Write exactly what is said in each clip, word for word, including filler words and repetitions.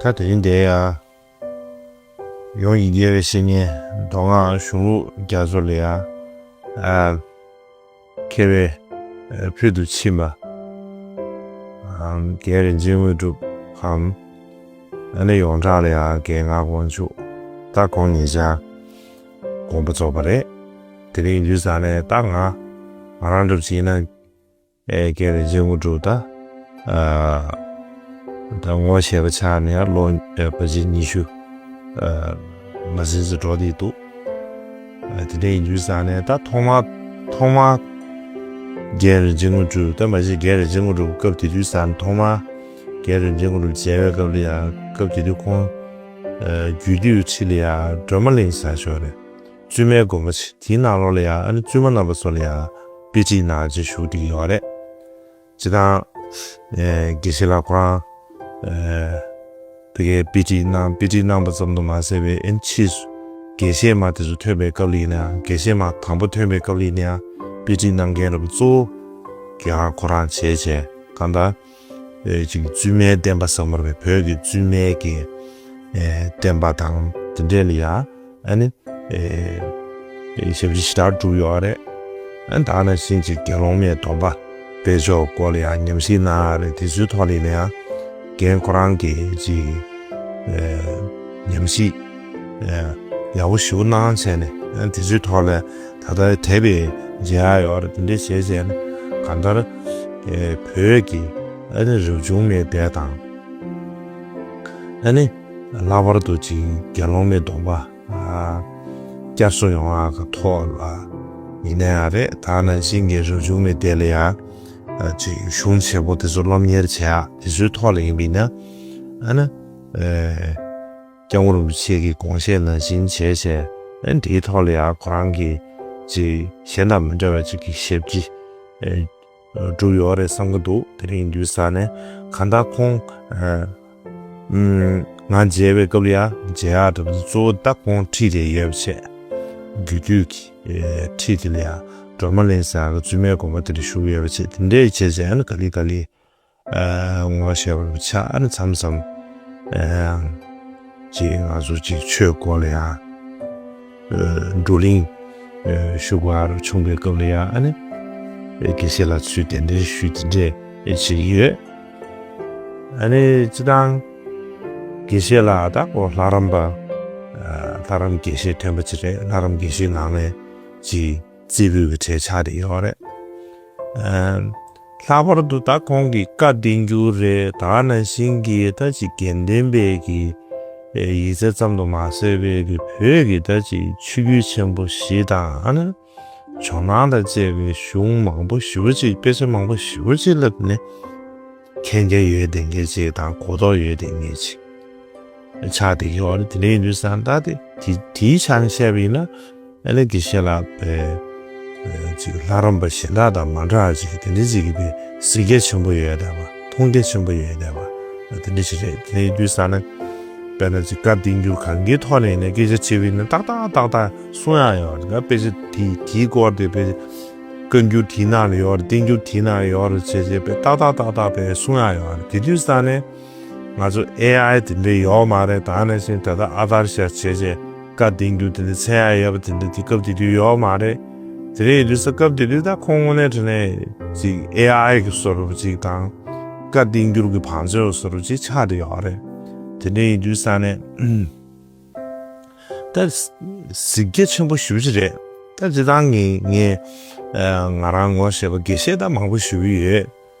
ད་དེ་རིང་འདིར་ཡང་ཡོངས་ཀྱི་དགེ་བའི་བཤེས་གཉེན་མདོ་སྔགས་གཞུང་ལུགས་རྒྱ་མཚོ་ལ་ཡང་ཨ་མཁས་པའི་ཕུལ་དུ་ཕྱིན་པ། ཨ་རྒན་རིན་ཆེན་དངོས་གྲུབ་གམ། ཨ་ནི་ཡོངས་གྲགས་ལ་ཡང་རྒན་ངག་དབང་ཕྱུག་ད་ཁོང་ཉེ་ཆར་དགོངས་པ་རྫོགས་པ་རེད། དེ་རིང་ཡིན་དུས་ཙང་ནས་ད་ང་ང་རང་འདྲ་བྱས་ན། ཨེ་རྒན་རིན་ཆེན་དངོས་གྲུབ་ད། ཨ་ད་ངོ་ཤེས་པ་ཆགས་ནས་ལོ་ཨེ་ཕལ་ཆེར་ཉི་ཤུ་ཨ་མ་ཟིན་ཙམ་འགྲོ་བསྡད་འདུག་ཨ་དེ་འདྲ་ཡིན་དུས་ཙང་ནས་ད་ཐོག་མ་ཐོག་མ་རྒན་རིན་ཆེན་དངོས་གྲུབ་ད་མ་གཞི་རྒན་རིན་ཆེན་དངོས་གྲུབ་སྐབས་དེ་དུས་ཙང་ཐོག་མ་རྒན་རིན་ཆེན་དངོས་གྲུབ་མཇལ་བའི་སྐབས་ལ་ཡང་སྐབས་དེ་དུས་ཁོང་ཨ་རྒྱུད་སྟོད་ཁྲི་ལ་ཡང་སྒྲོལ་མ་གླིང་ཟེར་ཞོར་རེད། བཙུན་མའི་དགོན་པ་ཆེ་དེའི་ནང་ལོགས་ལ་ཡང་ཨ་ནི་བཙུན་མ་རྣམ་པ་ཚོ་ལ་ཡང་དཔེ་ཁྲིད་གནང་བྱས་བཞུགས་བསྡད་ཡོད་རེད། སྤྱིར་བཏང་ཨེ་དགེ་བཤེས་ལགས་ཁོ་རང་ཨེ་དེ་གའི་དཔེ་ཁྲིད་གནང་དཔེ་ཁྲིད་གནང་པ་ཙམ་དུ་མ་ཟད་པའི་ཨེ་ཕྱིས་སུ་དགེ་བཤེས་མ་དེ་ཚོ་ཐོན་པའི་སྐབས་ལ་ཡིན་ན་ཡང་དགེ་བཤེས་མ་དང་པོ་ཐོན་པའི་སྐབས་ལ་ཡིན་ན་ཡང་དཔེ་ཁྲིད་གནང་མཁན་རབ་གཙོ་བོ་རྒན་ཁོ་རང་བྱས་བྱས་གང་ལྟར། ཨེ་ཅིག་བཙུན་མའི་བསྟན་པ་ཟེར་མ་རེད་པས་བོད་ཀྱི་བཙུན་མའི་གི་ཨེ་བསྟན་པ་དང་དེ་འདྲས་ལ་ཡ་ཨ་ནི་ཨེ་ཞབས་ཕྱི་ཞེ་དྲག་བསྒྲུབས་ཡོད་རེད། ཨ་ནི་ད་ནང་བཞིན་ཅིག་དགེ་སློང་མའི་སྡོམ་པ་སྤེལ་ཕྱོགས་སྐོར་ལ་ཡང་ཉམས་ཞིབ་གནང་ཡ་རེད། དེ་ཚོའི་ཐོག་ལ་ཡིན་ན་ཡང་རྒན་ཁོ་རང་གིས་ཅིག་ཨེ་ཉམས་ཞིབ་ཨེ་ཡག་པོ་ཞེ་པོ་གནང་བྱས་ནས་ཨ་ནི་དེ་ཚོའི་ཐོག་ལ་ད་ལྟ་དེབ་མཇལ་ཡ་ཡོད་རེད། དེ་འདྲས་བྱས་བྱས་ནས་གང་ལྟར་ཨེ་བོད་ཀྱི་ཨ་ནི་རབ་བྱུང་མའི་སྡེ་དང་། ཨ་ནི་ལྷག་པར་དུ་ཅིག་དགེ་སློང་མའི་སྡོམ་པ་ཨ་བསྐྱར་གསོ་ཡོང་ཡག་གི་ཐོག་ལ་ཡིན་ན་ཡང་རེད། ད་ནང་བཞིན་གྱི་རབ་བྱུང་མའི་སྡེ་ལ་ཡང་ཨ་ཅིག་གཞུང་ཆེན་པོ་དེ་ཚོ་སློབ་གཉེར་བྱེད་ཡག་དེ་ཚོའི་ཐོག་ལ་ཡིན་པ་ཡིན་ན་ཨ་ནི་ཨེ་སྐྱབས་མགོན་རིན་པོ་ཆེ་གི་དགོངས་བཞེད་ནང་བཞིན་བྱས་བྱས་ཨ་ནི་དེའི་ཐོག་ལ་ཡང་ཁོ་རང་གི་ཅིག་གཞན་དང་མི་འདྲ་བའི་ཅིག་གི་ཞབས་ཕྱི་ཨེ་བསྒྲུབས་ཡོད་རེད་བསམ་གྱི་འདུག་དེ་རིང་ཡིན་དུས་ཙང་ནས་གང་ལྟར་ཁོང་ཨ་ཨུམ་ང་མཇལ་བའི་སྐབས་ལ་ཡང་མཇལ་ཡག་འདྲ་པོ་གཙོ་བོ་ད་ཁོང་ཁྲིད་དེ་ཡོད་པ་བྱས། རྒྱུད་སྟོད་ཀྱི་ཨེ་ཁྲིད་དེ་ལ་ཡང་སྒྲོལ་མ་གླིང་ཟེར་ཡག་གི་བཙུན་མའི་དགོན་པ་དེ་ལ་བཞུགས་ཡོད་པ་བྱས། དེ་འདྲས་བྱས་བྱས་ཨ་ནི་ག་ལེ་ག་ལེ་ཨ་ངོ་ཤེས་པ་ཆགས། ཨ་ནི་མཚམས་མཚམས་ཨ་ཅིག་ང་ཚོ་ཅིག་ཆོས་སྐོར་ལ་ཡང་ཨ་བགྲོ་གླེང་ཨ་ཞུ་དགོས་ཡག་རུ་བྱུང་བའི་སྐབས་ལ་ཡང་ཨ་ནི་དགེ་བཤེས་ལགས་ཚུར་གདན་འདྲེན་ཞུས་དེ་འདྲས་བྱེད་ཀྱི་ཡོད། ཨ་ནི་སྤྱིར་བཏང་དགེ་བཤེས་ལགས་ད་ཁོ་ལྷ་རམས་པ་ཨ་ལྷ་རམས་དགེ་བཤེས་ཐོན་པ་ཅིག་རེད། ལྷ་རམས་དགེ་བཤེས་ནང་ནས་ཅིག་རྩེ་ཕུད་ཀྱི་གྲས་ཆགས་བསྡད་ཡོད་རེད། ཨ་ལྷག་པར་དུ་ད་ཁོང་གི་བཀའ་བསྟན་འགྱུར་རེད། ད་ནང་བཞིན་གྱི་ད་ཅིག་དགེ་ལྡན་པའི་གི་ཨེ་ཡིག་ཚད་ཙམ་དུ་མ་ཟད་པའི་གི་བོད་ཀྱི་ད་ཅིག་ཆོས་བརྒྱུད་ཆེན་པོ་བཞི་དང་ཨ་ནི་ཇོ་ནང་དང་བཅས་པའི་གཞུང་མང་པོ་ཞེ་པོ་ཅིག་དཔེ་ཆ་མང་པོ་ཞེ་པོ་ཅིག་ལ་ནི་མཁྱེན་རྒྱ་ཡོད་བསྡད་མཁན་ཅིག་དང་གོ་རྟོགས་ཡོད་བསྡད་མཁན་ཅིག་ཆགས་བསྡད་ཀྱི་ཡོད་རེད། དེ་འདྲ་ཡིན་དུས་ཙང་ད་དེ་དེ་དེའི་ཆ་ནས་བཤད་པ་ཡིན་ན་ཨ་ནི་དགེ་བཤེས་ལགས་པའི་ཅིག་ལྷ་རམས་པ་གཞན་དག་དང་མ་འདྲ་བ་ཅིག་དེ་འདྲ་ཅིག་གི་དཔེ་གཟིགས་རྒྱ་ཆེན་པོ་ཡོད་བསྡད་པ། མཐོང་རྒྱ་ཆེན་པོ་ཡོད་བསྡད་པ་དེ་འདྲ་ཅིག་རེད། དེ་འདྲ་ཡིན་དུས་ཙང་ན་དཔེར་ན་ཅིག་བཀའ་བསྟན་འགྱུར་གང་གའི་ཐོག་ནས་ཡིན་ན་སྐད་ཆ་བྱས་པ་ཡིན་ན་ཏག་ཏག་ཏག་ཏག་གསུང་ཡག་ཡོད་རེད། ང་དཔེ་ཆ་དེ་དེའི་སྐོར་དེ་དཔེ་བཀའ་འགྱུར་དེའི་ནང་ལ་ཡོད་རེད། བསྟན་འགྱུར་དེའི་ནང་ལ་ཡོད་རེད་བྱས་བྱས་དཔེ་ཏག་ཏག་ཏག་ཏག་དཔེ་གསུང་ཡག་ཡོད་རེད། དེ་དུས་ཙང་ནས་ང་ཚོ་ཨེ་ཨའི་དེ་འདྲ་ཡོད་མ་རེད། ད་ནང་བཞིན་ད་ལྟ་ཨ་དར་ཤ་བྱས་བྱས་བཀའ་བསྟན་འགྱུར་དེ་འདྲ་འཚོལ་ཡག་ཡོད་པ་དེ་འདྲ་དེ་སྐབས་དེ་དུས་ཡོད་མ་རེད། དེ་འདྲ་ཡིན་དུས་ས་སྐབས་དེ་དུས་ད་ཁོང་དངོས་གནས་དྲང་གནས་ཅིག་ཨེ་ཨའི་གི་བཟོ་འདྲ་པོ་ཅིག་དང་བཀའ་བསྟན་འགྱུར་གྱི་བང་མཛོད་བཟོ་འདྲ་པོ་ཅིག་ཆགས་བསྡད་ཡོད་རེད། དེ་འདྲ་ཡིན་དུས་ཙང་ནས་ད་གཟིགས་རྒྱ་ཆེན་པོ་ཞེ་པོ་ཅིག་རེད། ད་སྤྱིར་བཏང་ངས་ངས་ཨ་ང་རང་ངོ་ཤེས་པ་དགེ་བཤེས་ད་མང་པོ་ཞེ་པོ་ཡོད།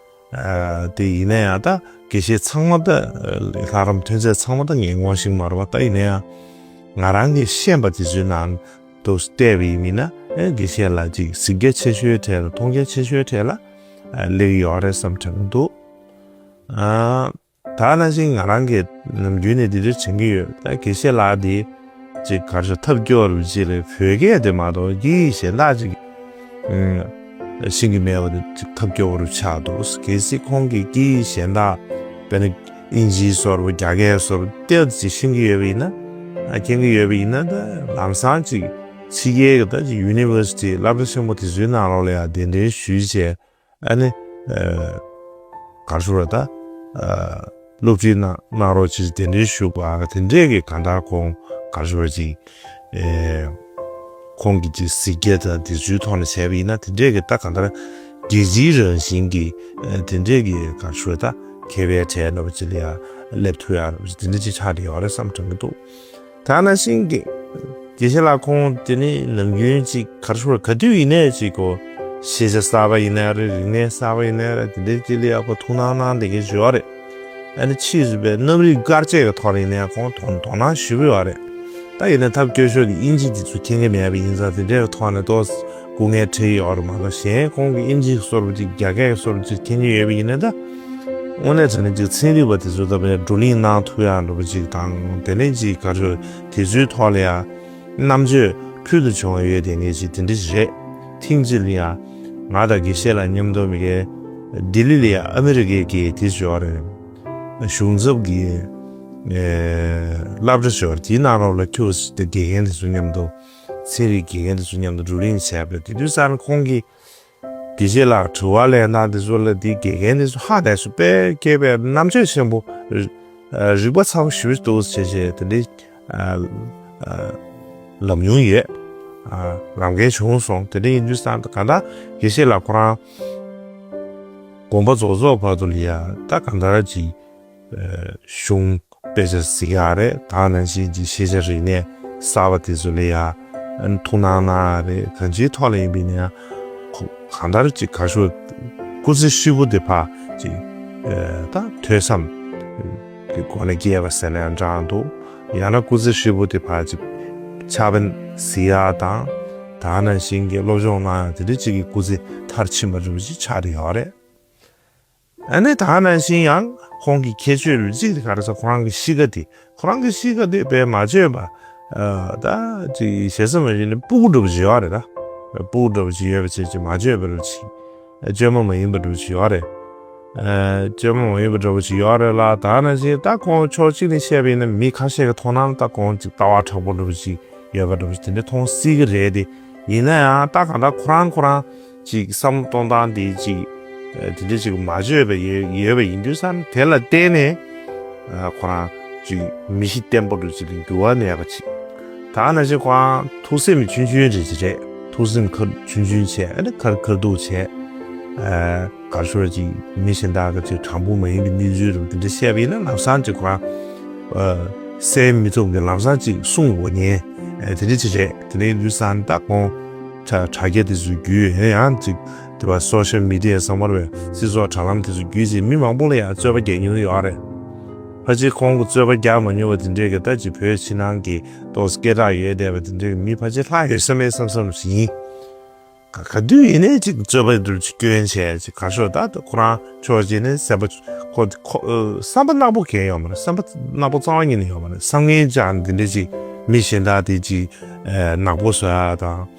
ཨ་དེ་ཡིན་ན་ཡང་ད་དགེ་བཤེས་ཚང་མ་ད་ལྷ་རམས་ཐོན་རྫས་ཚང་མ་ད་ངས་ངོ་ཤེས་མ་རེད་པ། ད་ཡིན་ན་ཡང་ང་རང་གིས་ཤེས་པ་དེ་ཚོའི་ནང་དུ་བལྟས་པ་ཡིན་ན་ཨེ་དགེ་བཤེས་ལགས་ཅིག་གཟིགས་རྒྱ་ཆེ་ཤོས་གྲས་ལ་མཐོང་རྒྱ་ཆེ་ཤོས་གྲས་ལ་ཨ་སླེབས་ཡོད་རེད་བསམ་དྲན་གྱི་འདུག་ཨ་ད་ནང་བཞིན་ང་རང་གིས་ནམ་རྒྱུན་ནས་འདི་འདྲ་དྲན་གྱི་ཡོད། ད་དགེ་བཤེས་ལགས་འདི་ཅིག་ག་རེ་ཟེར་ཐབས་སྐྱོ་བོ་རུ་ཅིག་ལས་བོད་སྐད་དེ་མ་གཏོགས་སྐད་ཡིག་གཞན་དག་ཅིག་ཨུམ་ཤེས་ཀྱི་མེད་པ་དེ་ཅིག་ཐབས་སྐྱོ་བོ་རུ་ཆགས་འདུག་གལ་སྲིད་ཁོང་གིས་སྐད་ཡིག་གཞན་དག་དཔེར་ན་དབྱིན་ཇིའི་བཟོ་འདྲ་པོ་རྒྱ་སྐད་བཟོ་འདྲ་པོ་ཏོག་ཙམ་ཤེས་ཀྱི་ཡོད་པ་ཡིན་ན། ཨ་མཁྱེན་གྱི་ཡོད་པ་ཡིན་ན་ད་ལམ་སང་ཅིག་ཕྱི་རྒྱལ་གྱི་ད་ཅིག་ཡུ་ནི་ཝར་སི་ཊི་སློབ་གྲྭ་ཆེན་པོ་དེ་ཚོའི་ནང་ལོགས་ལ་ཡང་གདན་འདྲེན་ཞུས་བྱས། ཨ་ནི་ཨ་ག་རེ་ཟེར་དགོས་རེད། ད་ཨ་ སློབ་ཁྲིད་གནང་གནང་རོགས་ཅེས་གདན་འདྲེན་ཞུ་བ་དེ་འདྲས་ཀྱི་གང་ལྟར་ཁོང་ག་རེ་ཞུ་བ་ཅིག་ཨེ། ཁོང་གི་ཅིག་གཟིགས་རྒྱ་དང་དེ་ཚོའི་ཐོག་ནས་བྱས་པ་ཡིན་ན་དེ་འདྲས་ཀྱི་ད་གང་ལྟར་རྒྱལ་སྤྱིའི་རང་བཞིན་གྱི་ཨེ་དེ་འདྲས་ཀྱི་ག་རེ་ཞུ་བ་ད་མཁས་པའི་གྲས་འདྲ་བ་ཅིག་ལ་ཡང་སླེབས་ཐུབ་ཡག་འདྲ་བ་ཅིག་དེ་འདྲས་ཅིག་ཆགས་བསྡད་ཡོད་རེད་བསམ་དྲན་གྱི་འདུག་ད་ནང་བཞིན་གྱི་དགེ་བཤེས་ལགས་ཁོང་དེ་ནི་ནམ་རྒྱུན་ཅིག་ག་རེ་ཞུ་བ་ག་དུས་ཡིན་ནའི་ཅིག་གོ་ཤེས་བྱ་གསར་པ་ཡིན་ནའི་རེད། རིག་གནས་གསར་པ་ཡིན་ནའི་རེད། དེ་འདྲའི་ཅིག་ལ་ཡག་པོ་ཐུགས་སྣང་གནང་བསྡད་མཁན་ཞིག་ཡོད་རེད། ཨ་ནི་ཕྱིས་སུ་པའི་རྣམ་རིག་དཀར་ཆའི་གི་ཐོག་ནས་ཡིན་ནའི་ཁོང་དོ་དོ་སྣང་ཞེ་པོ་ཡོད་རེད། ད་ཡིན་ནའི་ཐབས་སྐྱོ་ཤོས་དེ་དབྱིན་ཇི་དེ་ཚོ་མཁྱེན་གྱི་མེད་པ་ཡིན་ཙང་དེ་འདྲའི་གི་ཐོག་ནས་ཏོག་ཙམ་སྐུ་ངལ་འཕྲད་ཡོད་རེད་མ་གཏོགས་གཞན་ཁོང་གི་དབྱིན་ཇི་གི་སོར་བ་ཅིག་རྒྱ་སྐད་གི་སོར་བ་ཅིག་མཁྱེན་གྱི་ཡོད་པ་ཡིན་ནའི་ད། དངོས་གནས་དྲང་གནས་ཅིག་ཚན་རིག་པ་དེ་ཚོ་ད་བར་བགྲོ་གླེང་གནང་ཐུབ་ཡག་འདྲ་པོ་ཅིག་དང་དེ་ནས་ཅིག་ག་རེ་དེ་ཚོའི་ཐོག་ལ་ཡང་རྣམ་དཔྱོད་ཕུལ་དུ་བྱུང་བ་ཡོད་དེ་ངེས་ཅིག་དེ་འདྲ་ཞིག་རེད། ཐེངས་གཅིག་ལ་ཡང་ང་དང་དགེ་བཤེས་ལགས་མཉམ་དུ་མི་གའི་ལྡི་ལི་ལ་ཡང་ཨ་མི་རི་ཀའི་གི་དེ་ཞོར་གཞུང་ཚབ་ཀྱི་སློབ་གྲྭ་ཞོར་དེའི་ནང་ལོགས་ལ་ཁྱོད་དགེ་རྒན་དེ་ཚོ་མཉམ་དུ་ཚན་རིག་དགེ་རྒན་དེ་ཚོ་མཉམ་དུ་བགྲོ་གླེང་བྱས་པ་དེ་དུས་ཙང་ཁོང་གིས། དགེ་བཤེས་ལགས་དྲི་བ་ལན་དང་དེ་ཚོ་ལ་དེ་དགེ་རྒན་དེ་ཚོ་ཧ་ལས་སུ་དཔེ་སྐྱེས་པའི་རྣམ་དཔྱོད་ཆེན་པོ་རིག་པ་ཚ་པོ་ཞེ་པོ་འདུག་ཅེས་བྱས་དེ་འདྲའི་ལབ་མྱོང་ཡོད། ལབ་མཁན་བྱུང་སོང་། དེ་འདྲ་ཡིན་དུས་ཙང་གང་ལྟར་དགེ་བཤེས་ལགས་ཁོ་རང་དགོངས་པ་རྫོགས་རྫོགས་བར་དུ་ལ་ཡ་ད་གང་ལྟར་ཅིག་གཞུང་དཔེ་ཆ་གཟིགས་ཡག་རེད། ད་ནང་བཞིན་གྱི་ཤེས་བྱ་རིག་གནས་གསར་པ་དེ་ཚོ་ལ་ཡང་ཐུགས་སྣང་གནང་ཡག་རེད། གང་ཅིའི་ཐོག་ལ་ཡིན་པ་ཡིན་ན་ཡང་ཁོ་གང་ལྟར་ཅིག་ག་ཤོད་སྐུ་ཚེ་ཧྲིལ་པོ་དེ་ཕར་ཅིག་ད་ཐོས་བསམ་གྱི་སྒོ་ནས་བསྐྱལ་བ་ཟེར་ན་ཡང་འདྲ་འདུག་ཡང་ན་སྐུ་ཚེ་ཧྲིལ་པོ་དེ་ཕར་ཅིག་ཕྱག་དཔེ་གཟིགས་ཡག་དང་ད་ནང་བཞིན་གྱི་སློབ་སྦྱོང་གནང་ཡག་དེ་འདྲ་ཅིག་གི་སྐུ་ཚེ་མཐར་ཕྱིན་པ་འདྲ་པོ་ཅིག་ཆགས་བསྡད་ཡོད་རེད། ཨ་ནི་ད་ག་ནང་བཞིན་ཡང་ཁོང་གི་ཁྱད་ཆོས་རུ་གཅིག་དེ་ག་རེ་ཟེར་ཁོ་རང་གི་གཤིས་ཀ་དེ་ཁོ་རང་གི་གཤིས་ཀ་དེ་དཔེ་མ་བརྗོད་པ། ཨ་ད་ཅིག་ཞེ་ས་མ་བྱས་ནས་སྤུ་གུ་འདྲ་པོ་ཅིག་ཡོད་རེད་ད། སྤུ་གུ་འདྲ་པོ་ཅིག་ཡོད་པ་བྱས་ཅིག་མ་བརྗོད་པ་འདྲ་པོ་ཅིག་བཅོས་མ་མ་ཡིན་པ་འདྲ་པོ་ཅིག་ཡོད་རེད། ཨ་བཅོས་མ་མ་ཡིན་པ་འདྲ་པོ་ཅིག་ཡོད་རེད་ལ། ད་ག་ནང་བཞིན་ད་ཁོང་ཕྱོགས་གཅིག་ནས་བཤད་པ་ཡིན་ན་མི་ཁ་ཤས་ཀྱི་མཐོང་སྣང་ད་ཁོང་ཅིག་ལྟ་བ་དྲག་པོ་འདྲ་པོ་ཅིག་ཡོད་པ་འདྲ་པོ་ཅིག་དེ་འདྲ་མཐོང་སྲིད་ཀྱི་རེད་དེ། ཡིན་ན་ཡང་ད་གང་ལྟར་ཁོ་རང་ཁོ་རང་ཅིག་བསམ་བློ་གཏོང་སྟངས་དེ་ཅིག་ཨ་དེ་འདྲ་ཅིག་མ་བརྗོད་པ་ཡོད་ཡོད་པ་ཡིན་དུས་ཙང་དེ་ལ་བརྟེན་ནས་ཨ་ཁོ་རང་ཅིག་མི་གཤིས་བརྟན་པོ་འདྲ་ཅིག་ལ་འགྱུར་བ་མེད་པ་ཅིག་ད་ནང་བཞིན་ཁོ་རང་ཐུགས་སེམས་ཆུང་ཆུང་རེད་ཅིག་རེད། ཐུགས་སེམས་ཁར་ཆུང་ཆུང་བྱས་ཨ་ནི་ཁར་ཁར་འདུག་བྱས་ཨ་གར་ཤོར་ཅིག་མི་གཞན་དག་གི་ཅིག་དྲང་པོ་མ་ཡིན་པའི་གནས་ཚུལ་རུ་དེ་འདྲ་བཤད་པ་ཡིན་ན་ལམ་སང་ཅིག་ཁོ་རང་ཨ་གསན་མི་ཐུབ་མཁན་ལམ་སང་ཅིག་གསུང་འོ་ཉན་ཨ་དེ་འདྲ་ཅིག་རེད། དེ་འདྲ་ཡིན་དུས་ཙང་ད་ཁོང་དྲ་དྲ་རྒྱ་དེ་ཚོ་བརྒྱུད་ཡང་ཡང་ཅིག་དེ་བ་སོ་ཤལ་མི་ཌི་ཡ་ཚང་མར་བའི་སྲིད་ཚོགས་དྲ་ལམ་དེ་ཚོ་བརྒྱུད་ཅིག་མི་མང་པོ་ལ་ཡང་རྩོད་པ་རྒྱག་མྱོང་ཡོད་རེད། ཕལ་ཆེར་ཁོང་གི་རྩོད་པ་རྒྱག་མ་མྱོང་བ་དེ་འདྲས་ཀྱི་ད་ཅིག་བོད་ཕྱི་ནང་གི་ཏོག་སྐད་གྲགས་ཡོད་བསྡད་པ་དེ་འདྲས་ཀྱི་མི་ཕལ་ཆེར་ལྷག་ཡོད་ས་མེད་བསམ་བསམ་ཞིག་ཡིན། ག་ག་དུས་ཡིན་ནའི་ཅིག་རྩོད་པ་འདྲ་ཅིག་སྐྱོན་བྱས་ཅིག་ག་ཤོད་ད་ཁོ་རང་ཕྱོགས་གཅིག་ནས་སེམས་པ་ཁོ་ཁོ་བསམ་པ་ནག་པོ་གང་ཡོད་མ་རེད། བསམ་པ་ནག་པོ་རྩ་བ་ཉིད་ནས་ཡོད་མ་རེད། བསམ་ངན་ཅང་འདི་འདྲ་ཅིག་མི་གཞན་དག་དེ་ཅིག་ནག་པོ་བཟོ་ཡ་དང་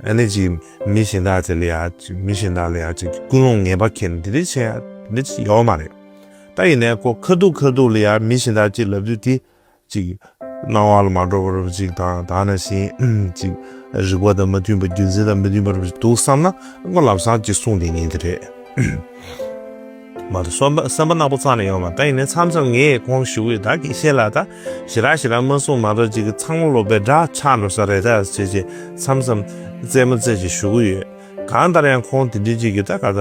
ཨ་ནི་ཅིག་མི་གཞན་དག་དེ་ལ་ཡ་ཅིག་མི་གཞན་དག་ལ་ཡ་ཅིག་ཀུན་སློང་ངན་པ་འཁྱེར་འདི་འདྲ་བྱས་ཡ་འདི་ཅིག་ཡོད་མ་རེད། ད་ཡིན་ནའི་ཁོ་ཁ་ཐུག་ཁ་ཐུག་ལ་ཡ་མི་གཞན་དག་ཅིག་ལབ་དུས་དེ། ཅིག་སྣང་བ་ལ་མ་འགྲོ་བ་རུ་ཅིག་དང་ད་ནང་བཞིན་ཅིག་རིག་པ་དང་མ་མཐུན་པ་རྒྱུ་མཚན་དང་མ་མཐུན་པ་རུ་ཅིག་འདུག་བསམ་ན་ཁོ་ལམ་སང་ཅིག་གསུང་བསྡད་མཁན་དེ་རེད། མ་གཏོགས་བསམ་པ་བསམ་པ་ནག་པོ་རྩ་ནས་ཡོད་མ་རེད། ད་ཡིན་ནའི་མཚམས་མཚམས་ངས་ཁོང་ཞུ་གི་ཡོད། ད་དགེ་བཤེས་ལགས་ད་ཞེ་དྲག་ཞེ་དྲག་མ་གསུང་མ་གཏོགས་ཅིག་གི་ཚང་མ་ལོ་པའི་འདྲ་ཆགས་འགྲོ་ས་རེད་ད་ཟེར་བྱས་མཚམས་མཚམས་རྩེད་མོ་རྩེ་བྱས་ཞུ་གི་ཡོད། གང་ལྟར་ཡང་ཁོང་དེ་འདྲའི་ཅིག་གི་ད་ག་ད་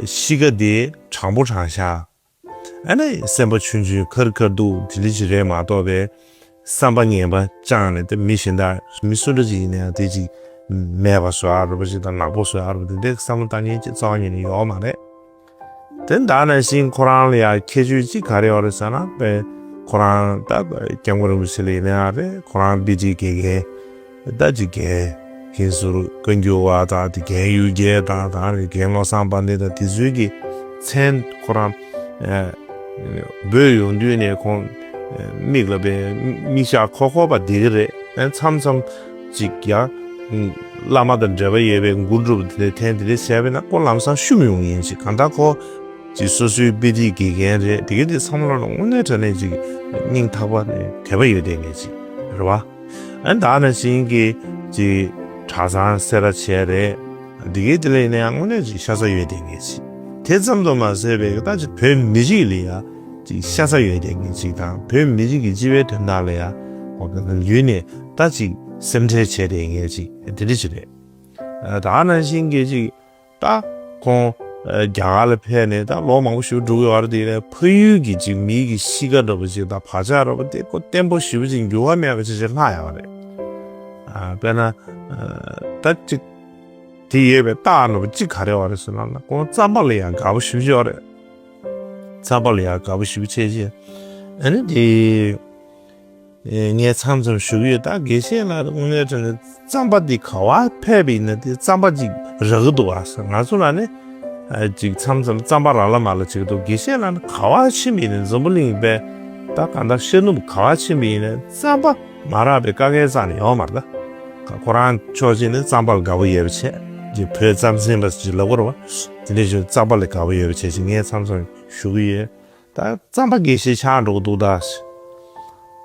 གཤིས་ཀ་དེ་དྲང་པོ་དྲང་བཞག་ཨ་ནི་སེམས་པ་ཆུང་ཆུང་ཁར་ཁར་འདུག་དེ་འདྲ་ཅིག་རེད་མ་གཏོགས་པའི་བསམ་པ་ངན་པ་བཅངས་ནས་དེ་མི་གཞན་དག་མི་སུ་འདྲ་ཅིག་ཡིན་ན་ཡང་དེ་ཅིག་མེད་པ་བཟོ་ཨ་རུ་པ་ཅིག་དང་ནག་པོ་བཟོ་ཨ་རུ་པ་དེ་འདྲའི་བསམ་བློ་བཏང་མཁན་ཅིག་རྩ་བ་ཉིད་ནས་ཡོད་མ་རེད། དེ་ད་ནང་བཞིན་ཁོ་རང་ལ་ཡང་ཁྱད་ཆོས་ཅིག་ག་རེ་ཡོད་རེད་ཟེར་ན་དཔེ་ཁོ་རང་ད་སྐྱབས་མགོན་རིན་པོ་ཆེ་ལ་ཡིན་ན་ཡང་རེད། ཁོ་རང་དཔེ་ཁྲིད་དགེ་རྒན། ད་ཅིག་རྒན་ཧིན་སུར་བཀའ་འགྱུར་བ་དང་དེ་རྒན་ཡུལ་རྒྱལ་དང་དང་རེད་རྒན་བློ་བཟང་དཔལ་ལྡན་དང་དེ་ཚོའི་གི་མཚན་ཁོ་རང་འབོད་ཡོང་དུས་ནས་ཁོང་མིག་ལ་བས་མིག་ཞགས་ཁོ་ཁོ་པ་བསྡད་གི་རེད། མཚམས་མཚམས་ཅིག་ཡང་བླ་མ་དང་འབྲེལ་བ་ཡོད་པའི་མགུར་སྒྲུབ་དེ་འདྲ་ཐེངས་དེ་འདྲ་བྱས་པས་ན་ཁོ་ལམ་སང་ཤུམ་ཡོང་ཡིན་ཅིག་གང་ལྟར་ཁོ་ཅིག་སོ་སོའི་དཔེ་ཁྲིད་དགེ་རྒན་རེད། དེ་གི་དེ་ཚང་མ་ལ་དངོས་གནས་དྲང་གནས་ཅིག་སྙིང་ཐག་པ་ནས་དད་པ་ཡོད་བསྡད་མཁན་ཅིག་རེད་བ། ཨ་ནི་ད་ནང་བཞིན་གྱི་ཅིག་གྲྭ་ཚང་སེ་ར་བྱས་རེད། འདི་གའི་དེ་ལས་ནས་ཡང་དངོས་གནས་ཅིག་ཤ་ཚ་ཡོད་བསྡད་མཁན་ཅིག་དེ་ཙམ་དུ་མ་ཟད་པའི་ད་ཅིག་བོད་མི་རིགས་ལ་ཡང་ དེ་ཤ་ཚ་ཡོད་དེ་ངེས་ཅིག་དང་བོད་མི་རིགས་ཀྱི་སྤྱི་པའི་དོན་དག་ལ་ཡང་ཡུལ་ནས་ད་ཅིག་སེམས་ཁྲལ་བྱས་དེ་ངེས་ཅིག་དེ་འདྲ་ཅིག་རེད། ད་ནང་བཞིན་གྱི་ཅིག་ད་ཁོང་རྒྱ་གར་ལ་ཕེབས་ནས་ད་ལོ་མང་པོ་ཞིག་འགྲོ་གི་ཡོད་རེད། དེ་ནས་ཕ་ཡུལ་གྱི་ཅིག་མི་གི་གཤིས་ཀ་འདྲ་པོ་ཅིག་དང་བག་ཆགས་འདྲ་པོ་དེ་ཁོ་བརྟན་པོ་ཞེ་པོ་ཅིག་འགྱུར་བ་མེད་པ་ཅིག་ཅིག་ལྷག་ཡོད་རེད། དཔེར་ན་ད་ཅིག་དེ་ཡོད་པའི་རྟགས་འདྲ་པོ་ཅིག་ག་རེ་ཡོད་རེད་ཟེར་ན་ཁོང་རྩམ་པ་ལ་ཡང་དགའ་པོ་ཞེ་པོ་ཅིག་ཡོད་རེད། རྩམ་པ་ལ་ཡང་དགའ་པོ་ཞེ་པོ་ཅིག་བྱས་རྗེས་ཨ་ནི་དེ། ངས་མཚམས་མཚམས་ཞུ་གི་ཡོད། ད་དགེ་བཤེས་ལགས་དངོས་གནས་དྲང་གནས་རྩམ་པ་འདི་ག་བ་ཕེབས་པ་ཡིན་ན་དེ་རྩམ་པ་ཅིག་རག་གི་འདུག་ཨ། ང་ཚོ་ལ་ནི་ཅིག་མཚམས་མཚམས་རྩམ་པ་རག་ལ་མ་ལ་བྱེད་ཀྱི་འདུག་དགེ་བཤེས་ལགས་ནི་ག་བ་ཕྱིན་པ་ཡིན་ན་འཛམ་བུ་གླིང་པའི་ད་གང་ལྟར་ཤར་ནུབ་ག་བ་ཕྱིན་པ་ཡིན་ན་རྩམ་པ་མ་རག་པའི་དཀའ་ངལ་རྩ་ནས་ཡོད་མ་རེད། ད་ཁོ་རང་ཕྱོགས་གཅིག་ནས་རྩམ་པ་ལ་དགའ་པོ་ཡོད་པ་བྱས་ཅིག་བོད་རྩམ་ཟན་པ་ཅིག་ལབ་དགོས་རེད་བ། དེ་འདྲ་ཞིག་རྩམ་པ་ལ་དགའ་པོ་ཡོད་པ་བྱས་ཅིག་ངས་མཚམས་མཚམས་ཞུ་གི་ཡོད། ད་རྩམ་པ་དགེ་བཤེས་ཆགས་འགྲོ་གི་འདུག་ད།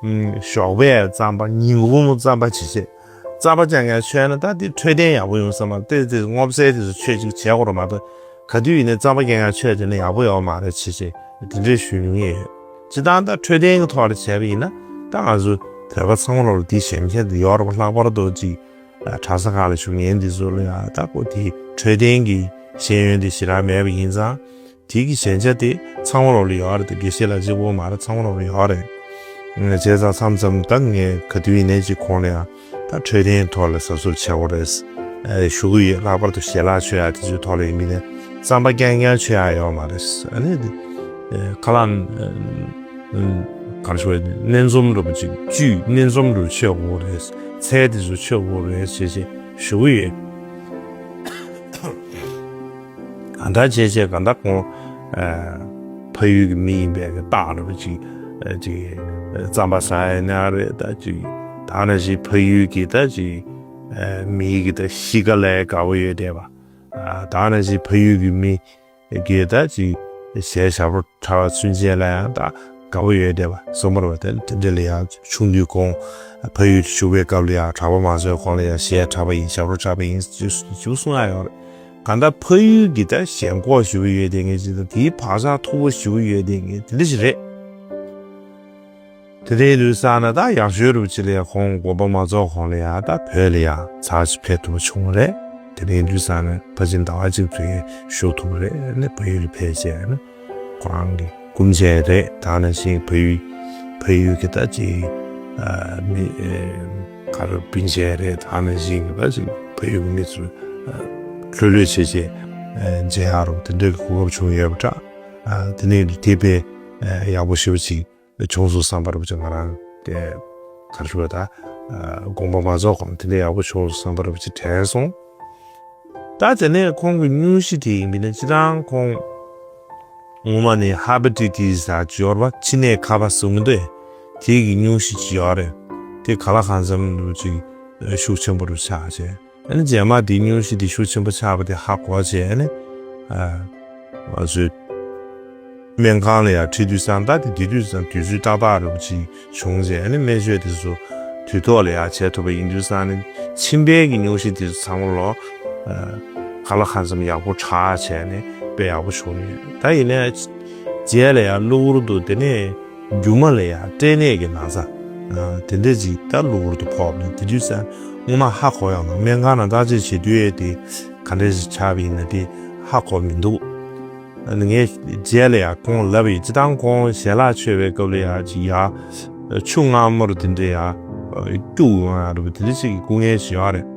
ཞོགས་པའི་རྩམ་པ་ཉིན་གུང་རྩམ་པ་བྱེད་བྱེད། རྩམ་པ་ཅང་ཡང་མཆོད་ན་ད་དེ་འཕྲོད་བསྟེན་ཡག་པོ་ཡོང་ས་མ་རེད། དེ་དེ་སྔོ་ཚལ་དེ་ཚོ་མཆོད་ཅིག་བྱས་དགོས་རེད་མ་གཏོགས་ག་དུས་ཡིན་ནའི་རྩམ་པ་ཅང་ཡང་མཆོད་བྱས་ན་ཡག་པོ་ཡོད་མ་རེད་བྱེད་བྱེད་དེ་འདྲས་ཞུ་མྱོང་ཡོད། སྤྱིར་བཏང་ད་འཕྲོད་བསྟེན་གྱི་ཐོག་ལ་བྱས་པ་ཡིན་ན་ད་ང་ཚོ་བོད་པ་ཚང་མ་ལོ་ལ་དེ་ཞན་ཁྱད་དུ་ཡོད་རེད་པ། ལྷག་པར་དུ་ཅིག་གྲྭ་ས་ཁག་ལ་བཞུགས་མཁན་འདི་ཚོ་ལ་ཡང་ད་ཁོ་དེ་འཕྲོད་བསྟེན་གྱི་ཤེས་ཡོན་དེ་ཞེ་དྲག་མེད་པ་ཡིན་ཙང་། དེ་གི་ཞན་ཆ་དེ་ཚང་མ་ལོ་ལ་ཡོད་རེད། དེ་དགེ་བཤེས་ལགས་གཅིག་པོ་མ་རེད། ཚང་མ་ལོ་ལ་ཡོད་རེད། བྱས་ཙང་མཚམས་མཚམས་ད་ངས་ག་དུས་ཡིན་ནའི་ཅིག་ཁོང་ལ་ཡང་ད་འཕྲོད་བསྟེན་ཐོག་ལ་གཟབ་གཟབ་བྱེད་དགོས་རེད་ཞུ་གི་ཡོད། ལྷག་པར་དུ་ཞལ་ལག་མཆོད་ཡག་དེ་ཚོའི་ཐོག་ལ་ཡིན་མིན་ནས་རྩམ་པ་རྐྱང་རྐྱང་མཆོད་ཡག་ཡོད་མ་རེད། ཨ་ནི་དེ་ཁ་ལག་ག་རེ་ཞུ་དགོས་རེད། སྣེ་འཛོམས་འདྲ་པོ་ཅིག་བཅུད་སྣེ་འཛོམས་འདྲ་པོ་མཆོད་དགོས་རེད། ཚལ་དེ་ཚོ་མཆོད་དགོས་རེད་ཞེས་ཞེས་ཞུ་གི་ཡོད། གང་ལྟར་བྱས་བྱས་གང་ལྟར་ཁོང་ཕ་ཡུལ་གྱི་མི་ཡིན་པའི་གི་རྟགས་འདྲ་པོ་ཅིག་ཅིག་རྩམ་པ་ཟ་ཡ་ན་རེད། ད་ཅིག་ད་ནང་བཞིན་ཕ་ཡུལ་གྱི་ད་ཅིག་མི་གི་ད་གཤིས་ཀ་ལ་དགའ་པོ་ཡོད་བསྡད་པ། ད་ནང་བཞིན་ཕ་ཡུལ་གྱི་མི་གི་ད་ཅིག་གཞས་ཞབས་བྲོ་འཁྲབ་པ་ཚུན་ཆད་ལ་ཡང་ད་དགའ་པོ་ཡོད་བསྡད་པ་སོང་མ་རེད་པ། དེ་དེ་འདྲ་ལ་ཡང་ཆུང་དུས་ཁོང་ཕ་ཡུལ་དུ་བཞུགས་པའི་སྐབས་ལ་ཡང་གྲྭ་པ་མ་ཚོས་ཁོང་ལ་ཡང་གཞས་འཁྲབ་པ་ཡིན། ཞབས་བྲོ་འཁྲབ་པ་ཡིན་ཞུ་གསུང་ཡ་ཡོད་རེད། གང་ལྟར་ཕ་ཡུལ་གྱི་ད་ཞེན་ཁོག་ཞེ་པོ་ཡོད་བསྡད་མཁན་ཅིག་དང་དེའི་བག་ཆགས་མཐུག་པོ་ཞེ་པོ་ཡོད་བསྡད་མཁན་དེ་འདྲ་ཞིག་རེད། དེ་འདྲའི་དུས་ཙ་ན་ད་ཡག་ཤོས་རུ་ཅི་ལ་ཡ་ཁོང་དགོངས་པ་མ་རྫོགས་གོང་ལ་ཡ་ད་བོད་ལ་ཡ་ཚར་ཅིག་ཕེབས་ཐུབ་པ་བྱུང་བ་རེད། དེ་འདྲའི་དུས་ཙ་ན་ཕ་ཆེན་ཟླ་བ་གཅིག་དུས་ཡན་བཞུགས་ཐུབ་པ་རེད། ཨ་ནི་ཕ་ཡུལ་ལ་ཕེབས་བྱས་ཨ་ནི་ཁོ་རང་གི་སྐུ་མཆེད་རེད། ད་ནང་བཞིན་ཕ་ཡུལ་ཕ་ཡུལ་གྱི་ད་ཅིག་མི་ག་རེ་སྤུན་མཆེད་རེད། ད་ནང་བཞིན་གྱི་ད་ཅིག་ཕ་ཡུལ་གྱི་མི་ཚོ་ལྷོད་ལྷོད་བྱས་བྱས་མཇལ་ཡག་རུ་དེ་འདྲའི་གོ་སྐབས་བྱུང་ཡོད་པ་འདྲ། དེ་ནས་དེ་དཔེ་ཡག་པོ་ཞེ་པོ་ཅིག་བྱུང་སོང་བསམ་པ་རུ་ཅིག་ང་རང་དེ་ག་རེ་ཞུ་བ་ད་དགོངས་པ་མ་རྫོགས་གོང་དེ་འདྲ་ཡག་པོ་བྱུང་སོང་བསམ་པ་རུ་ཅིག་དྲན་སོང་། ད་དེ་ནས་ཁོང་གི་སྙུང་གཞི་དེ་ཡིན་པས་ན་སྤྱིར་བཏང་ཁོང་སྔོན་མ་ནས་ཧེ་པ་ཊའི་ཊི་སི་ཟེར་ཅིག་ཡོད་རེད་པ། མཆིན་ནད་ཁ་པ་ཟེར་གྱི་འདུག་དེ་གི་སྙུང་གཞི་ཅིག་ཡོད་རེད། དེ་ག་ལ་གང་འཚམ་རུ་ཅིག་ཤུགས་ཆེན་པོ་རུ་ཆགས་བྱས། ཨ་ནི་རྗེས་མ་དེ་སྙུང་གཞི་དེ་ཤུགས་ཆེན་པོ་ཆགས་པ་དེ་ཧ་གོ་བྱས་ཨ་ནི། ང་ཚོའི་སྨན་ཁང་ལ་ཡང་ཁྲིད་དུས་ཙང་ད་དེ་དེ་དུས་ཙང་དུས་ཚོད་ཏག་ཏག་རུ་ཅིག་བྱུང་རྗེས་ཨ་ནི་སྨན་བཅོས་དེ་ཚོ་དུས་ཐོག་ལ་ཡང་བྱས་ཐུབ་པ་ཡིན་དུས་ཙང་ནི་མཆིན་པའི་གི་སྙུང་གཞི་དེ་ཚོ་ཚང་མ་ལོ་ག་ལ་གང་འཚམ་ཡག་པོ་དྲག་བྱས་ནས་དཔེ་ཡག་པོ་བྱུང་ནས་ད་ཡིན་ནའི་རྗེས་ལ་ཡང་གློ་བུར་དུ་དེ་ནས། རྒྱུ་མ་ལ་ཡང་སྐྲན་ནད་ཀྱི་ན་ཚ་དེ་འདྲ་ཅིག་ད་གློ་བུར་དུ་ཕོག་པ་ནི་དེ་དུས་ཙང་སྔོན་མ་ཧ་གོ་ཡོང་ན་སྨན་ཁང་ནང་བརྟག་དཔྱད་བྱེད་དུས་ཨེ་དེ་ག་འདྲ་ཞིག་ཆགས་པ་ཡིན་ན་དེ་ཧ་གོ་མི་འདུག་ངས་རྗེས་ལ་ཡང་ཁོང་ལབ་པ་ཡིན། སྤྱིར་བཏང་ཁོང་ཞལ་ལག་མཆོད་པའི་སྐབས་ལ་ཡང་ཅིག་ཡ་ཆུ་མངར་མོ་རུ་དེ་འདྲ་ཡ་སྐྱུག་ཡོང་ཡ་རུ་དེ་འདྲ་ཅིག་གི་སྐུ་ངལ་ཞིག་ཡོད་རེད།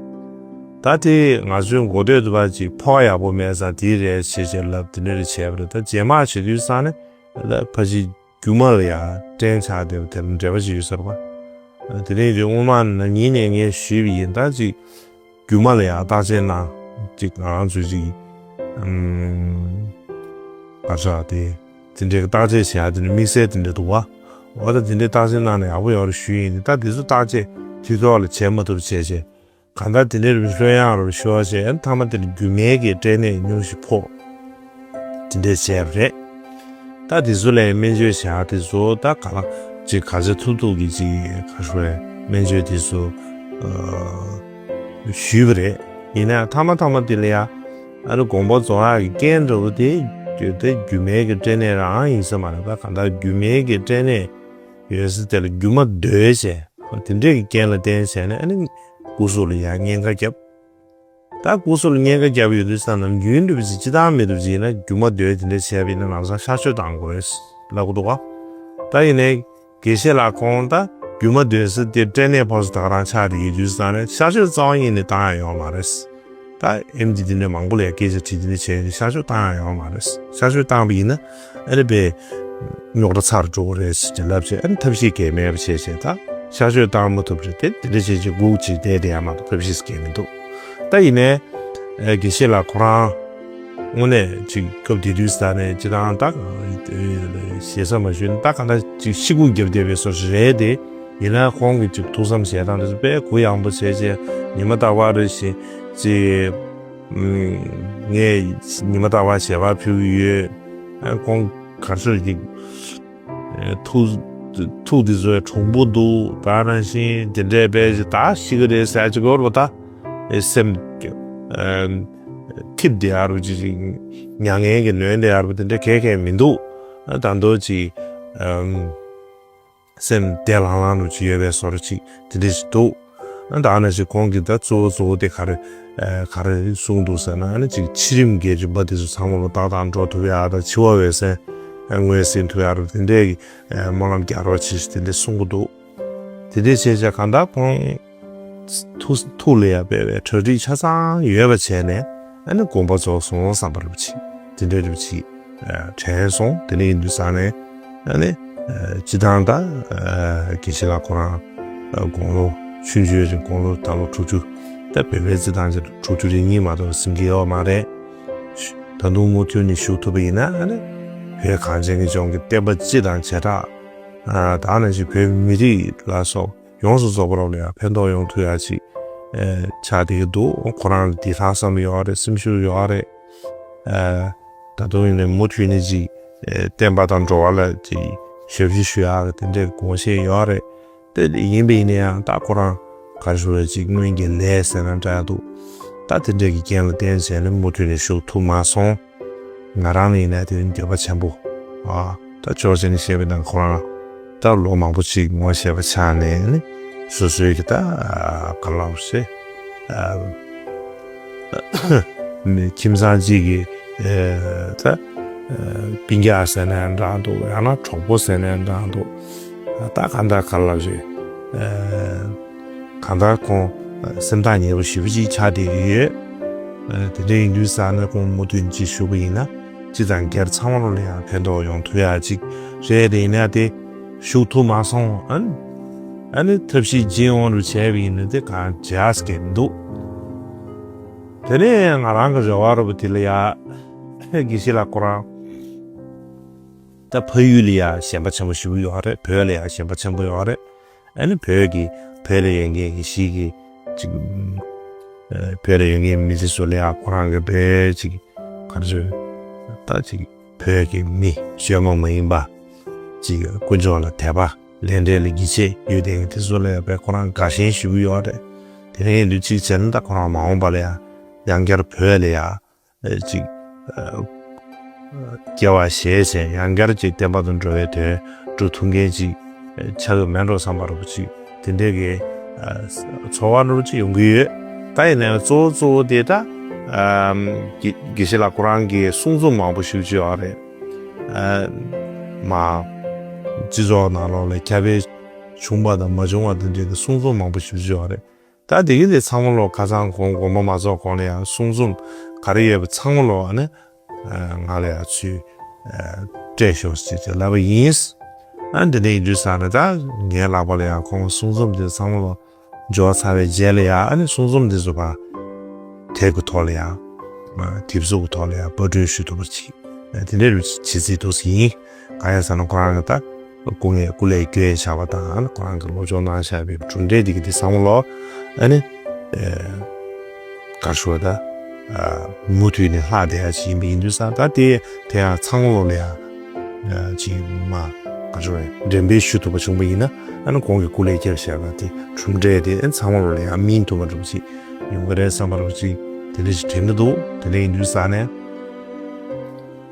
ད་དེ་ང་ཚོའི་མགོ་ཐོད་དུ་བ་ཅིག་ཕོག་ཡག་པོ་མེད་ཙང་དེ་རེད་བྱས་བྱས་ལབ་དེ་འདྲ་རེ་བྱས་པ་རེད། ད་རྗེས་མ་བྱེད་དུས་ཙང་ནས་ད་ཕ་ཅིག་རྒྱུ་མ་ལ་ཡང་སྐྲན་ཆགས་བསྡད་པ་དེ་ལ་འབྲེལ་བ་ཅིག་ཡོད་ས་རེད་པ། དེ་རིང་དེ་སྔོན་མ་ན་ནིང་ནས་ངས་ཞུས་པ་ཡིན། ད་ཅིག་རྒྱུ་མ་ལ་ཡང་བརྟག་དཔྱད་གནང་ཅིག་ང་རང་ཚོས་ཅིག་ཨམ་ག་ཚོད་དེ་དེ་འདྲའི་བརྟག་དཔྱད་བྱེད་ཡ་དེ་ནི་དམིགས་བསལ་དེ་འདྲ་འདུག་བ། འོ་ད་དེ་འདྲའི་བརྟག་དཔྱད་གནང་ན་ཡག་པོ་ཡོད་རེད་ཞུས་ཡིན། ད་དེ་ཚོ་བརྟག་དཔྱད་དུས་ཐོག་ལ་བྱེད་མ་ཐུབ་བྱས་བྱས། གང་ལྟར་དེ་འདྲའི་རིམ་ལྷོད་ཡངས་རུ་ཤོར་བྱས་མཐའ་མ་དེར་རྒྱུ་མའི་གི་སྐྲན་ནད་སྙུང་གཞི་ཕོག་དེ་འདྲས་བྱས་པ་རེད། ད་དེ་ཚོ་ལ་སྨན་བཅོས་བྱ་དེ་ཚོ་ད་ག་ལ་ཅིག་ག་ཚོད་ཐུབ་ཐུབ་ཀྱི་ཅིག་ག་ཤོད་སྨན་བཅོས་དེ་ཚོ་ཞུས་པ་རེད། ཡིན་ན་མཐའ་མ་མཐའ་མ་དེ་ལ་ཡ་ཨ་ནི་དགོངས་པ་རྫོགས་ཡག་གི་རྐྱེན་འདྲ་བོ་དེ་ དེ་སྒྱུ་མའི་གི་སྐྲན་ནད་རང་ཡིན་ས་མ་རེད། ད་གང་ལྟར་སྒྱུ་མའི་གི་སྐྲན་ནད་ཡོད་ས་དེ་ལ་སྒྱུ་མ་འདོད་བྱས། དེ་འདྲའི་གི་རྐྱེན་ལ་བརྟེན་བྱས་ནས་ཨ་ནི་སྐུ་གཟུགས་ལ་ཡང་གཉན་ཁ་བརྒྱབ། ད་སྐུ་གཟུགས་ལ་གཉན་ཁ་བརྒྱབ་ཡོད་དུས་ཙམ་ནམ་རྒྱུན་འདྲ་བ་ཅིག་སྤྱི་བཏང་མི་འདྲ་བ་ཅིག་ཡིན་ན་སྒྱུ་མ་འདོད་དེ་འདྲ་བྱས་པ་ཡིན་ན་ལམ་སང་གཤག་བཅོས་བཏང་དགོས་ལབ་གི་འདུག་ག་ད་ཡིན་ནའི་དགེ་བཤེས་ལགས་ཁོང་ད་སྒྱུ་མ་འདོད་ས་དེ་སྐྲན་ནད་ཕོག་ས་ད་ག་རང་ཆགས་བསྡད་ཡོད་དུས་ཙམ་ནས་གཤག་བཅོས་རྩ་བ་ཉིད་ནས་བཏང་ཡ་ཡོད་མ་རེད། ད་ཨེམ་ཆི་དེ་འདྲ་མང་པོ་ལ་ཡ་སྐད་ཆ་དྲིས་དེ་འདྲ་བྱས་ཡོད་དུས་གཤག་བཅོས་བཏང་ཡ་ཡོད་མ་རེད། གཤག་བཅོས་བཏང་པ་ཡིན་ན་ཨ་ནི་པའི་རྙོག་དྲ་ཚར་འགྲོ་གི་རེད་ཟེར་ལབ་བྱས། ཨ་ནི་ཐབས་ཤེས་གལ་མེད་པ་བྱས་བྱས། ད་གཤག་བཅོས་བཏང་མ་ཐུབ་རེད་དེ་དེ་འདྲ་བྱས་བྱས་སྒུག་ཅིག་བསྡད་བསྡད་ཡ་མ་གཏོགས་ཐབས་ཤེས་གལ་མི་འདུག་ད་ཡིན་ནའི་དགེ་བཤེས་ལགས་ཁོ་རང་དངོས་གནས་ཅིག་སྐབས་དེ་དུས་ས་ནས་ཅི་དང་ད་ཞེ་ས་མ་ཞུས་ན་ད་ག་འདྲ་ཅིག་ཤི་སྒུག་བརྒྱབ་བསྡད་པའི་བཟོ་ཞིག་རེད་དེ། ཡིན་ན་ཁོང་གིས་ཅིག་ཐུགས་བསམ་བཞེས་སྟངས་དེ་ཚོ་དཔེ་གུ་ཡངས་པོ་བྱས་བྱས་ཉི་མ་རྟག་པར་རེ་བཞིན་ཅིག་ངས་ཉི་མ་རྟག་པར་ཞལ་པར་ཕུལ་གྱི་ཡོད། ཁོང་ག་ཚོད་ཅིག་ཐུགས་ཐུགས་དེ་ཚོའི་གྲུང་པོ་འདུག་ད་ནང་བཞིན་དེ་འདྲའི་དཔེ་ཅིག་ད་ཤི་གི་རེད་ཟེར་ཅིག་གོ་ར་བ་ད་སེམས་ཐིབས་བསྡད་ཡ་རུ་ཅིག་མྱ་ངན་གྱིས་ནོན་བསྡད་ཡ་རུ་དེ་འདྲ་གས་གས་མི་འདུག་ད་མདོ་ཅིག་སེམས་བདེ་ལྷང་ལྷང་རུ་ཅིག་ཡོད་པའི་བཟོ་འདྲ་ཅིག་དེ་འདྲ་ཞིག་འདུག་ཨ་ད་ནང་བཞིན་ཁོང་གིས་ད་གཙོ་བོ་གཙོ་བོ་དེ་ག་རེ་ག་རེ་གསུངས་འདུག་ཟེར་ན། ཨ་ནི་ཅིག་འཆི་རིམ་གྱི་རིམ་པ་དེ་ཚོ་ཚང་མ་ལ་ཏག་ཏག་འགྲོ་ཐུབ་ཡ་དང་འཆི་བ་འོད་གསལ་མངོན་གསལ་ཐུབ་ཡ་རུ་དེ་འདྲའི་སྨོན་ལམ་རྒྱག་རོགས་བྱེད་ཞེས་དེ་འདྲ་གསུང་གི་འདུག་དེ་འདྲའི་བྱས་བྱས་གང་ལྟར་ཁོང་ཐུགས་ཐུགས་ལ་ཡ་དཔེ་བའི་གྲ་སྒྲིག་ཆ་ཚང་ཡོད་པ་བྱས་ནས་ཨ་ནི་དགོངས་པ་རྫོགས་སོང་བསམ་པ་རུ་ཅིག་དེ་འདྲའི་རུ་ཅིག་དྲན་སོང་། དེ་ནས་ཡིན་དུས་ཙང་ནས་ཨ་ནི་སྤྱི་བཏང་ད་དགེ་བཤེས་ལགས་ཁོ་རང་དགུང་ལོ་ཆུང་ཆུང་རིང་དགུང་ལོ་ད་ལོ་དྲུག་ཅུ། ད་བོད་པའི་སྤྱི་བཏང་ཅིག་དྲུག་ཅུ་རེ་གཉིས་མ་གཏོགས་ཟིན་གྱི་ཡོད་མ་རེད། ད་དུང་མུ་མཐུད་ནས་བཞུགས་ཐུབ་པ་ཡིན་ན་ཨ་ནི་བོད་གངས་ཅན་གྱི་ལྗོངས་ཀྱི་བསྟན་པ་སྤྱི་དང་བྱེ་བྲག་ད་ནང་བཞིན་བོད་མི་རིགས་ལ་སོགས་ཡོངས་སུ་རྫོགས་པ་རོགས་ལ་ཡང་ཕན་ཐོགས་ཡོང་ཐུབ་ཡ་ཅིག་ཆགས་བསྡད་ཀྱི་འདུག་ཁོ་རང་ལ་འདི་ཐང་བསམ་ཡོད་རེད། སེམས་ཤུགས་ཡོད་རེད། ད་དུང་ཡིན་ནའི་མུ་མཐུད་ནས་ཅིག་བསྟན་པ་དང་འགྲོ་བ་ལ་ཅིག་ཞབས་ཕྱི་ཞུ་ཡག་དེ་འདྲའི་དགོངས་བཞེས་ཡོད་རེད། དེ་ཡིན་པ་ཡིན་ན་ཡང་ད་ཁོ་རང་ག་རེ་ཞུ་རེད་ཅིག་སྔོན་གྱི་ལས་ཟེར་ན་འདྲ་འདུག་ད་དེ་འདྲའི་གི་རྐྱེན་ལ་བརྟེན་བྱས་ནས་མུ་མཐུད་ནས་ཞུགས་ཐུབ་མ་སོང་། ང་རང་ལ་ཡིན་ན་དེ་ནི་འགྱོད་པ་ཆེན་པོ། ཨ་ད་ཕྱོགས་གཅིག་ནས་བཤད་པ་ཡིན་ན་ཁོ་རང་ད་ལོ་མང་པོ་ཅིག་ངོ་ཤེས་པ་ཆགས་ནས་ནི་སོ་སོའི་གི་ད་ག་ལབ་ཟེར། ཨ་ཁྱིམ་ཚང་གཅིག་གི་ཨ་ད་ཨ་སྤུན་ཀྱག་ཟེར་ནའང་འདྲ་འདུག་ཡང་ན་གྲོགས་པོ་ཟེར་ནའང་འདྲ་འདུག་ད་གང་ལྟར་ག་ལབ་ཟེར། ཨ་གང་ལྟར་ཁོང་སེམས་ཐག་ཉེ་པོ་ཞེ་པོ་ཅིག་ཆགས་བསྡད་ཀྱི་ཡོད། ཨ་དེ་འདྲ་ཡིན་དུས་ཙང་ནས་ཁོང་མུ་མཐུད་ཅིག་ཞུ་བ་ཡིན་ན་སྤྱི་དང་སྒེར་ཚང་མ་ལ་ཡང་ཕན་ཐོགས་ཡོང་ཐུབ་ཡ་ཅིག་རེད། དེ་ཡིན་ན་དེ་ཞུགས་ཐུབ་མ་སོང་། ཨ་ནི་ཨ་ནི་ཐབས་ཤེས་ཅི་ཡོང་རུ་བྱས་པ་ཡིན་ན་དེ་གང་བྱས་ཀྱི་མི་འདུག་དེ་ནས་ང་རང་གི་རེ་བ་རུ་བ་དེ་ལ་ཡ་དགེ་བཤེས་ལགས་ཁོ་རང་ད་ཕ་ཡུལ་ལ་ཡ་ཞེན་པ་ཆེན་པོ་ཞེ་པོ་ཡོད་རེད། བོད་ལ་ཡ་ཞེན་པ་ཆེན་པོ་ཡོད་རེད། ཨ་ནི་བོད་ཀྱི་བོད་ལ་ཡོད་མཁན་གྱི་གཞིས་ཀྱི་ཅིག་ཨ་བོད་ལ་ཡོད་མཁན་མི་སེར་ཚོ་ལ་ཡ་ཁོ་རང་གི་བོད་ཅིག་ག་རེ་ཟེར་ད་ཅིག་བོད་ཀྱི་མི་བཅོས་མ་མ་ཡིན་པ་ཅིག་དཀོན་མཆོག་ལ་དད་པ་ལས་འབྲས་ལ་ཡིད་ཆེས་ཡོད་དེ་དེ་ཚོ་ལ་ཡ་བོད་ཁོ་རང་དགའ་ཞེན་ཞེ་པོ་ཡོད་རེད། དེ་ནས་ཡིན་དུས་ཅིག་བྱས་ན་ད་ཁོ་རང་མ་འོངས་པ་ལ་ཡ་ཡང་བསྐྱར་བོད་ལ་ཡ་ཅིག་སྐྱེ་བ་བཞེས་བྱས་ཡང་བསྐྱར་ཅིག་བསྟན་པ་དང་འགྲོ་བའི་དོན་སྒྲུབ་ཐུབ་མཁན་ཅིག་ཆགས་ཀྱི་མེད་འགྲོ་བསམ་པ་རུ་ཅིག་དེ་འདྲའི་གི་ཚོར་བ་རུ་ཅིག་ཡོང་གི་ཡོད། ད་ཡིན་ན་ཡང་གཙོ་བོ་གཙོ་བོ་དེ་ད་དགེ་དགེ་བཤེས་ལགས་ཁོ་རང་གི་གསུང་རྩོམ་མང་པོ་ཞེ་པོ་ཅིག་ཡོད་རེད། མ་སྤྱི་ཚོགས་ནང་ལོགས་ལ་ཁྱབ་སྤེལ་བྱུང་བ་དང་མ་བྱུང་བ་དེ་འདྲའི་གི་གསུང་རྩོམ་མང་པོ་ཞེ་པོ་ཅིག་ཡོད་རེད། ད་དེ་གི་དེ་ཚང་མ་ལོ་ཁ་སང་གོང་དགོངས་པ་མ་རྫོགས་གོང་ལ་ཡང་གསུང་རྩོམ་ག་རེ་ཡོད་པ་ཚང་མ་ལོ་ཨ་ནི་ང་ལ་ཡང་ཚུར་སྤྲད་ཤོག་ཅེས་ཅེས་ལབ་པ་ཡིན། ཨ་འདི་འདྲ་ཡིན་དུས་ཙང་ནས་ད་ངའི་ལག་པ་ལ་ཡང་ཁོང་གསུང་རྩོམ་དེ་ཚང་མ་ལོ་འབྱོར་ཚར་བའི་རྗེས་ལ་ཡང་ཨ་ནི་གསུང་རྩོམ་དེ་ཚོ་ཕར་དེབ་ཀྱི་ཐོག་ལ་ཡང་དེབ་གཟུགས་ཀྱི་ཐོག་ལ་ཡང་པར་སྐྲུན་ཞུ་ཐུབ་པ་ཅིག་དེ་འདྲ་རུ་བྱེད་རྩིས་འདུག་ཟིན། གང་ཡིན་ཟེར་ན་ཁོ་རང་གི་ད་སྐུ་ངལ་སྐུ་ལས་བསྐྱོན་བཞག་པ་དང་ཁོ་རང་གི་སློབ་སྦྱོང་གནང་བཞག་པའི་གྲུབ་འབྲས་དེ་གི་དེ་བསམ་བློ་ཨ་ནི་ག་ཞུ་བ་ད་མུ་མཐུད་ནས་ལྷག་བསྡད་ཡ་ཅིག་ཡིན་པ་ཡིན་དུས་ཙང་ད་དེ་དེ་ཡང་ཚང་མ་ལོ་ལ་ཡ་ཅིག་མ་ག་ཞུ་བ་འགྲེམས་སྤེལ་ཞུ་ཐུབ་པ་བྱུང་བ་ཡིན་ན་ཨ་ནི་ཁོང་གི་སྐུ་ལས་བསྐྱོན་བཞག་པ་དེ་གྲུབ་འབྲས་དེ་ཨ་ནི་ཚང་མ་ལོ་ལ་ཡ་སྨིན་ཐུབ་པ་འདྲ་པོ་ཅིག་ཡོང་གི་རེད་བསམ་པ་འདྲ་པོ་ཅིག་དེ་འདྲ་ཞིག་དྲན་གི་འདུག་དེ་འདྲ་ཡིན་དུས་ཙང་ནས།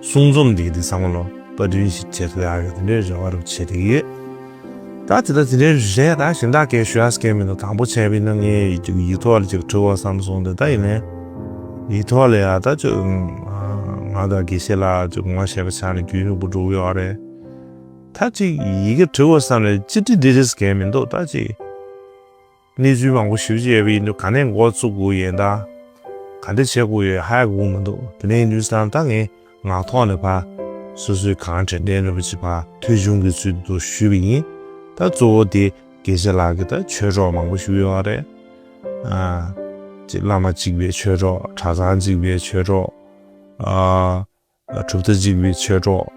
གསུང་རྩོམ་འདི་འདི་ཚང་མ་ལོ་པར་སྐྲུན་ཞིག་བྱེད་ཐུབ་ཡག་གི་དེ་འདྲའི་རེ་བ་རུ་བྱེད་དེ་ཡོད། ད་དེ་ལྟ་དེ་འདྲའི་རེད། ད་གཞན་དག་གས་ཞུ་ཡག་སྐད་མི་འདུག། དང་པོ་བྱས་པ་ཡིན་ན་ངས་ཡིག་ཐོག་ལ་ཅིག་བྲི་དགོས་བསམ་སོང་། དེ་ད་ཡིན་ནའི་ཡིག་ཐོག་ལ་ཡ་ད་ཅིག་ང་དང་དགེ་བཤེས་ལགས་ཅིག་ངོ་ཤེས་པ་ཆགས་ནས་རྒྱུན་རིང་པོ་འགྲོ་གི་ཡོད་རེད། ད་ཅིག་ཡི་གེ་བྲི་དགོས་བསམ་ནས་ཅི་བྲིས་འདི་རེད་སྐད་མི་འདུག། ད་ཅིག་གནས་ཚུལ་མང་པོ་ཞིབ་ཅིག་ཡོད་པ་ཡིན་དུས་ག་ནས་འགོ་བཙུགས་དགོས་ཡིན། ད་ག་འདྲ་བྱེད་དགོས་ཡོད་ཧ་གོ་མི་འདུག། དེ་ནས་ཡིན་དུས་ཙང་ད་ངས་ངག་ཐོག་ནས་ཕར་སོ་སོའི་གང་དྲན་དྲན་རེ་བ་ཅིག་ཕར་ཐོས་བྱུང་གི་ཚུལ་དུ་ཞུས་པ་ཡིན། ད་གཙོ་བོ་དེ་དགེ་བཤེས་ལགས་ཀྱིས་ད་ཆོས་གྲོགས་མང་པོ་ཞུས་ཡོད་རེད། ཨ། ཅིག་བླ་མ་གཅིག་པའི་ཆོས་གྲོགས། གྲྭ་ཚང་གཅིག་པའི་ཆོས་གྲོགས། ཨ། གྲུབ་མཐའ་གཅིག་པའི་ཆོས་གྲོགས།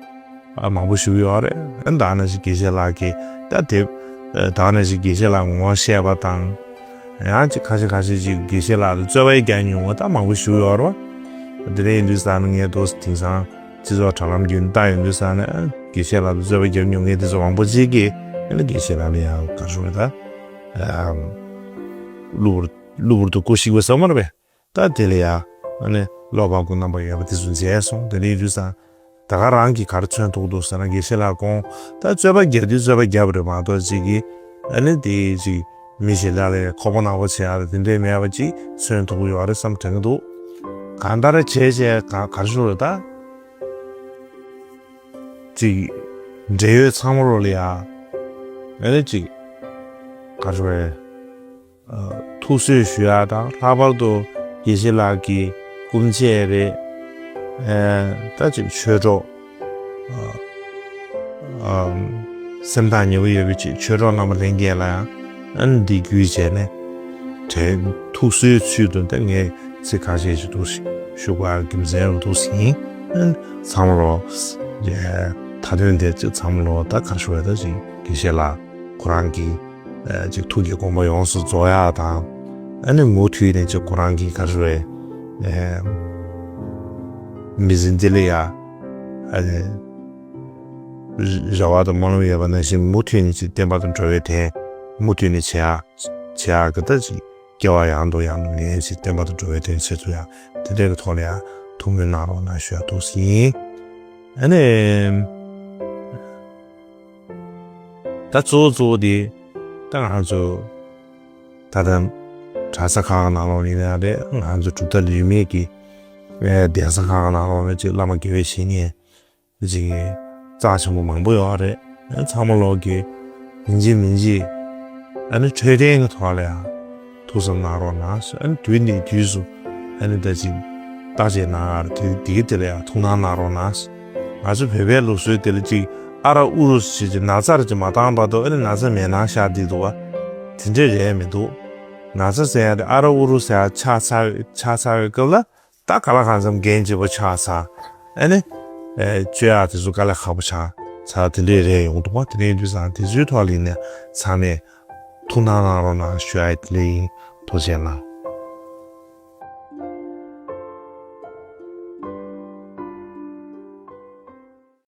ཨ། མང་པོ་ཞུས་ཡོད་རེད། ཨ། ད་ནང་བཞིན་དགེ་བཤེས་ལགས་ཀྱིས་ད་དེབ། ཨ། ད་ནང་བཞིན་དགེ་བཤེས་ལགས་ངོ་ཤེས་པ་དང་། ཡང་ཅིག་ཁ་ཤས་ཁ་ཤས་ཅིག་དགེ་བཤེས་ལགས་ལ་རྩོད་པ་རྒྱག་མྱོང་བ་ད་མང་པོ་ཞུས་ཡོད་རེད་བ། དེ་འདྲ་ཡིན་དུས་ཙང་ངས་ཏོག་ཙམ་དེང་སང་སྤྱི་ཚོགས་དྲ་ལམ་བརྒྱུད་ནས་བལྟ་ཡོང་དུས་ཙང་ནས་དགེ་བཤེས་ལགས་ལ་རྩོད་པ་རྒྱག་མྱོང་མཁན་དེ་ཚོ་མང་པོ་ཅིག་གིས་ཨ་ནི་དགེ་བཤེས་ལགས་ལ་ཡང་ག་རེ་ཟེར་ད། ཨ། གློ་བུར་གློ་བུར་དུ་སྐུ་གཤེགས་པ་ཟེར་མ་རེད་པས། ད་དེ་ལ་ཡ་ཨ་ནི་བློ་ཕམ་སྐུ་རྣམ་པར་ཡོད་པ་དེ་ཚོ་མཇལ་སོང་། དེ་འདྲ་ཡིན་དུས་ཙང་ད་ག་རང་གིས་ག་རེ་མཚོན་ཐུབ་འདུག་ཟེར་ན་དགེ་བཤེས་ལགས་ཁོང་ད་རྩོད་པ་རྒྱག་དུས་རྩོད་པ་རྒྱབ་པ་རེད་མ་གཏོགས་ཅིག་གིས་ཨ་ནི་དེ་ཅིག་མི་གཞན་དག་ལ་ཁོག་པ་ནག་པོ་བྱེད་ཡག་དེ་འདྲས་མེད་པ་ཅིག་མཚོན་ཐུབ་ཀྱི་ཡོད་རེད་བསམ་དྲན་གྱི་འདུག། གང་ལྟར་བྱས་བྱས་ག་ག་རེ་ཞུ་རེད་ད། ཅིག་འབྲེལ་ཡོད་ཚང་མ་རོགས་ལ་ཡ་ཨ་ནི་ཅིག་ག་རེ་ཞུ་རེད། ཨ། ཐུགས་གསོས་ཞུ་ཡག་དང་ལྷག་པར་དུ་དགེ་བཤེས་ལགས་ཀྱི་སྐུ་མཆེད་རེད། ཨ། ད་ཅིག་ཆོས་གྲོགས། ཨ། ཨ། སེམས་ཐག་ཉེ་པོ་ཡོད་པའི་ཅིག་ཆོས་གྲོགས་རྣམ་པ་ལྷན་རྒྱས་ལ་ཡང་ཨ་ནི་འདི་བརྒྱུད་བྱས་ནས་དྲན་ཐུགས་གསོའི་ཚུལ་དུ་ད་ངས་ཚིག་ཁ་ཤས་ཤིག་འདུག་ཞུ་དགོས་རྒྱུ་མཚན་རུ་འདུག་ཟིན། ཨ་ནི་ཚང་མ་ལོ། ད་དོན་དེ་ཅིག་ཚང་མ་ལོ་ད་ག་རེ་ཞུ་བ་ད་ཅིག་དགེ་བཤེས་ལགས་ཁོ་རང་གི་ཨ། ཅིག་ཐུགས་ཀྱི་དགོངས་པ་ཡོངས་སུ་རྫོགས་ཡག་དང་། ཨ་ནི་མུ་མཐུད་ནས་ཅིག་ཁོ་རང་གི་ག་རེ་ཟེར། ཨ། མི་ཚེ་འདི་ལ་ཡ། ཨ་ནི་རེ་བ་དང་སྨོན་ལམ་ཡོད་པ་ནང་བཞིན་མུ་མཐུད་ནས་ཅིག་བསྟན་པ་དང་འགྲོ་བའི་དོན་མུ་མཐུད་ནས་བྱེད་ཡག་བྱེད་ཡག་གི་ད་ཅིག་སྐྱེ་བ་ཡང་དང་ཡང་དུ་ལེན་ཅིག་བསྟན་པ་དང་འགྲོ་བའི་དོན་བྱེད་ཐུབ་ཡག་དེ་འདྲའི་གི་ཐོག་ལ་ཡ་ཐུགས་སྨོན་གནང་རོགས་གནང་ཞུ་ཡག་འདུག་ཟིན། ཨ་ནི། ད་གཙོ་བོ་གཙོ་བོ་དེ་ད་ང་ཚོ་ད་ལྟ་གྲྭ་ས་ཁག་ནང་ལོགས་ཡིན་ན་རེད། ང་ཚོ་གྲུབ་མཐའ་རིས་མེད་ཀྱི་ཨེ་གདན་ས་ཁག་ནང་ལོགས་ལ་ཅིག་བླ་མ་དགེ་བའི་བཤེས་གཉེན་ཅིག་རྩ་ཆེན་པོ་མང་པོ་ཡོད་རེད། ཨེ་ཚང་མ་ལོག་གི་ཡིན་གཅིག་མིན་གཅིག་ཨ་ནི་འཕྲོད་བསྟེན་གྱི་ཐོག་ལ་ཡང་ཐུགས་བསམ་གནང་རོགས་གནང་། ཨ་ནི་དུས་ནས་དུས་སུ་ཨ་ནི་ད་ཅིག་བརྟག་དཔྱད་གནང་ཡག་དེ་དེའི་དེ་ལ་ཡང་ཐུགས་སྣང་གནང་རོགས་གནང་། ང་ཚོ་བོད་པའི་ལུགས་སྲོལ་དེ་ལ་ཅིག་ཨ་ར་ཨུ་རུ་ཞེས་ཀྱི་ན་ཚར་ཅིག་མ་བཏང་བར་དུ་ཨ་ནི་ན་ཚ་མེད་སྣང་ཤར་བསྡད་འདུག་བ། དེ་འདྲས་རེད་མི་འདུག། ན་ཚ་ཟེར་ཡག་དེ་ཨ་ར་ཨུ་རུ་ཟེར་ཡག་ཆགས་ཚར་ཆགས་ཚར་བའི་སྐབས་ལ་ད་ག་ལ་གང་འཚམ་འགན་ལྗིད་པོ་ཆགས་ཚར། ཨ་ནི་ཨེ་བཅོས་ཡག་དེ་ཚོ་དཀའ་ལས་ཁག་པོ་ཆགས་ཚར་དེ་འདྲས་རེད་ཡོང་འདུག་བ། དེ་འདྲས་ཡིན་དུས་ཙང་དེ་ཚོའི་ཐོག་ལ་ཡིན་ནས་ཚང་མས་ཐུགས་སྣང་གནང་རོགས་གནང་ཞུ་ཡག་དེ་འདྲས་ཡིན། ཐུགས་རྗེ་གནང་།